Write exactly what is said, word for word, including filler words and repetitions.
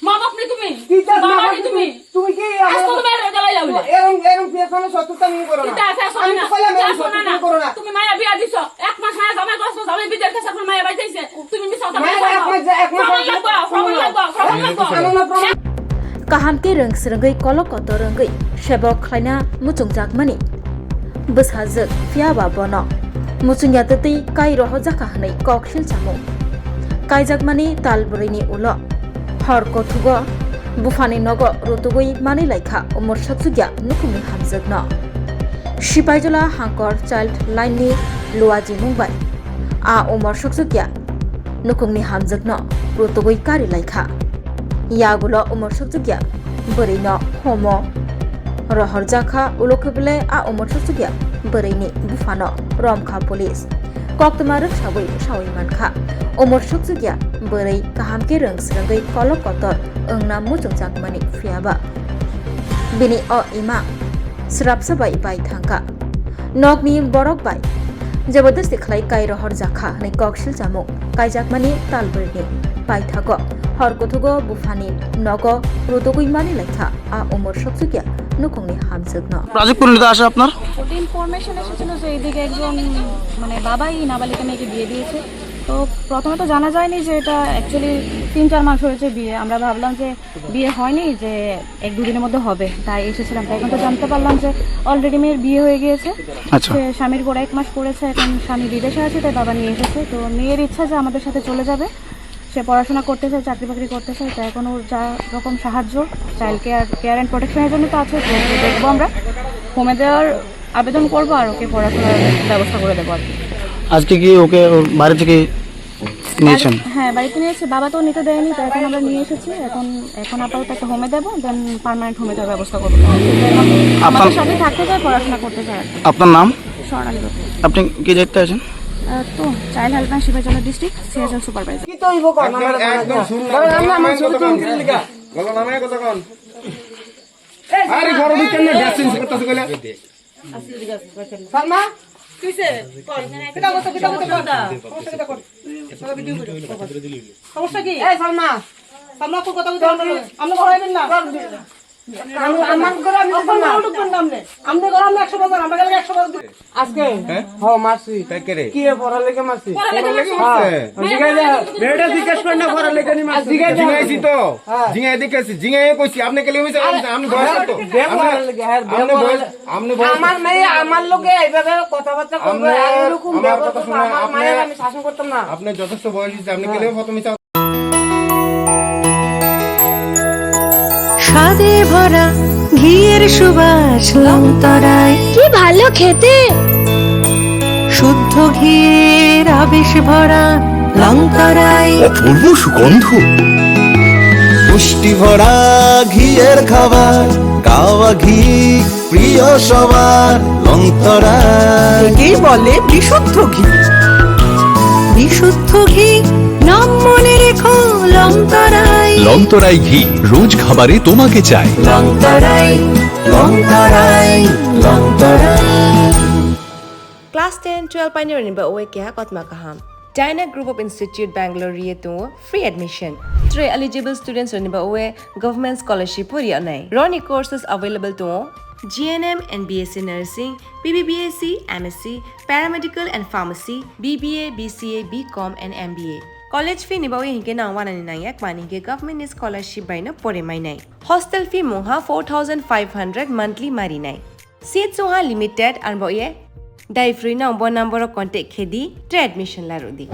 মা বাপ নেই তুমি? কি চাস না বাবা বাপ নেই তুমি? তুমি? তুমি কি আমার আজ তো তোমার রেজাল্ট আইলা বলে। এরম, এরম পেছনে শত্রুতা নিয়ে করো না। কিতা আছে, শোনো আমি না। তো কইলাম, এরম শোনো শত্রুতা না। নিয়ে করো না। তুমি মায়া বিয়া দিছো, এক মাস মায়া জামাই করছো, জামাই বিদেশ গেছে, এখন মায়া বাড়ি যাইছে। তুমি মিছা কথা মায়া বলো। এক মাস যা-, এক মাস প্রমাণ আগে লাগবো, প্রমাণ শোনো। লাগবো, প্রমাণ লাগবো। শোনো না, প্রমাণ। Kaham khe rwng swrwngwi kolok kotor wngwi sebok khlaina muchungjakmani bwsajwk, phiya ba bono muchungya twtwi kai rohorjakha hwnwi kok silchamung. Kaijakmani tal bwrwini ulo hor kothugo buphani nogo rutugwi manwi laikha umor sokchukya nukhungni hamjwkno. Sipaijala Hangkor Child Line ni luajimung bai a umor sokchukya nukhungni hamjwkno rutugwi kari laikha. Yagulo umor sokchukya bwrwino homo rohorjakha, ulo khe bwle a umor sokchukya bwrwini buphano romkha police. Koktwma rwksawi sawi mankha, umor sokchukya bwrwi kaham khe rwng swrwngwi kolok kotor wngna muchungjakmani, phiya ba bini o imang swrapsa bai bai thangkha. Nokni borok bai jabardasti khlai kai rohor jakha hwnwi kok silchamung kaijakmani tal bwrwini paithago hor kuthugo buphani nogo rutugwi manwi laikha a umor sokchukya nukhungni hamjwkno. Rajibpur নিতে আসে আপনার? ওটা ইনফরমেশন এসেছিল যে এইদিকে একজন, মানে, বাবাই নাবালিকা মেয়েকে বিয়ে দিয়েছে। তো প্রথমে তো জানা যায়নি যে এটা অ্যাকচুয়ালি তিন চার মাস হয়েছে বিয়ে। আমরা ভাবলাম যে বিয়ে হয়নি, যে এক দুদিনের মধ্যে হবে, তাই এসেছিলাম। তাই এখন তো জানতে পারলাম যে অলরেডি মেয়ের বিয়ে হয়ে গিয়েছে। আচ্ছা। সে স্বামীর পরে এক মাস পড়েছে, এখন স্বামী বিদেশে আছে, তাই বাবা নিয়ে এসেছে। তো মেয়ের ইচ্ছা যে আমাদের সাথে চলে যাবে, সে পড়াশোনা করতে চায়, চাকরি বাকরি করতে চায়। তাই এখন ওর যা রকম সাহায্য, চাইল্ড কেয়ার, কেয়ার অ্যান্ড প্রোটেকশনের জন্য তো আছে, তো দেখবো আমরা, হোমে দেওয়ার আবেদন করবো আর ওকে পড়াশোনার ব্যবস্থা করে দেবো আর কি। আজকে কি ওকে ওর বাড়ি থেকে নিয়েছেন? বাড়ি-, হ্যাঁ, বাড়িতে নিয়ে এসে বাবা তো নিতে দেয়নি, তো এখন আমরা নিয়ে এসেছি। এখন, এখন আপাতত একটা হোমে দেবো, দেন পার্মানেন্ট হোমে দেওয়ার ব্যবস্থা করবো। এখন আপনার আমাদের সাথে থাকতে চায়, পড়াশোনা করতে চায়। আপনার নাম? স্বর্ণালী দত্ত। আপনি কি দায়িত্বে আছেন? আহ, তো চাইল্ড হেল্পলাইন সিপাহীজলা ডিস্ট্রিক্ট, সিএচএল সুপারভাইজার। কি তো হইব কর, একদম, আমার একদম শুন না। বলো, আমরা আমার ছোট চুন কিনে লিখা। বলো, নামে কত কোন? আরে, ঘরে ঢুকেন না, ড্রেস চেঞ্জ করতেছে কইলে। সালমা? কিসে? কর। কিতা করছো, কিতা করছো, কর। সমস্যা কিতা কর? সমস্যা কি? এই সালমা, সালমা, কোন কথা বলতে হবে না। আপনি ঘরে আইবেন না। আমি, আমার ঘরে আমি অখন না। ঘরে ঢুকবেন না আপনি। আপনি ঘরে আপনি একশো বছর, আমার গেলে একশো বছর। আজকে? হ্যাঁ? হ, মারছি। কে, কে রে? কি এ পড়ার লেগে মারছি? পড়ার লেগে হ্যাঁ। মারছে? জিজ্ঞাসা, বেটা জিজ্ঞেস করে না, পড়ার লেগে নি মারছি। জিজ্ঞাসা। জিঙাইছি তো। হ্যাঁ। জিঙাই দেখেছি, জিঙাই কইছি। আপনি কেলে হইছে? আরে, আপনি বয়স কত? বেম আপনি, পড়ার লেগে, হ্যাঁ, বেম আপনি পড়ার বয়স, লেগে। আপনি বয়স আমার মেয়ে আমার লোকে এইভাবে কথাবার্তা করবে, আপনি আর এরকম আমার ব্যবহার কথা করবে, শুনে আমার আপনি, মায়ের আমি শাসন করতাম না। আপনি যথেষ্ট বয়স হয়েছে, আপনি হ্যাঁ। কেলে ফটো মিছা স্বাদে ভরা ঘিয়ের সুবাস লংতরায়। কি ভালো খেতে! শুদ্ধ ঘিয়ের আবেশ ভরা লংতরায়। অপূর্ব সুগন্ধ। পুষ্টি ভরা ঘিয়ের খাবার, কাওয়া ঘি প্রিয় সবার, লংতরায়। একেই বলে বিশুদ্ধ ঘি। বিশুদ্ধ ঘি, নাম মনে রেখো লংতরায়। লংতরায় ঘি, রোজ খাবারে তোমাকে চাই। লংতরায়, লংতরায়, Longtharai. Class ten, twelve painirokni bagwi keha kotma kaham. Dyna Group of Institute, Bangalore ri tongo free admission. Tei eligible students rokni bagwi government scholarship bo ri nai. Roni courses available tongo G N M and B S C nursing, B B B S C, M S C, paramedical and pharmacy, B B A, B C A, B Com and M B A. College fee ni bagwi hinkhe nang wanani nangya, mani hinkhe government ni scholarship bai no pore mai nai. Hostel fee mungha four thousand five hundred monthly mari nai. Seat songha limited, ang bo ye dai free no bo number o contact khe di, tei admission la rw di.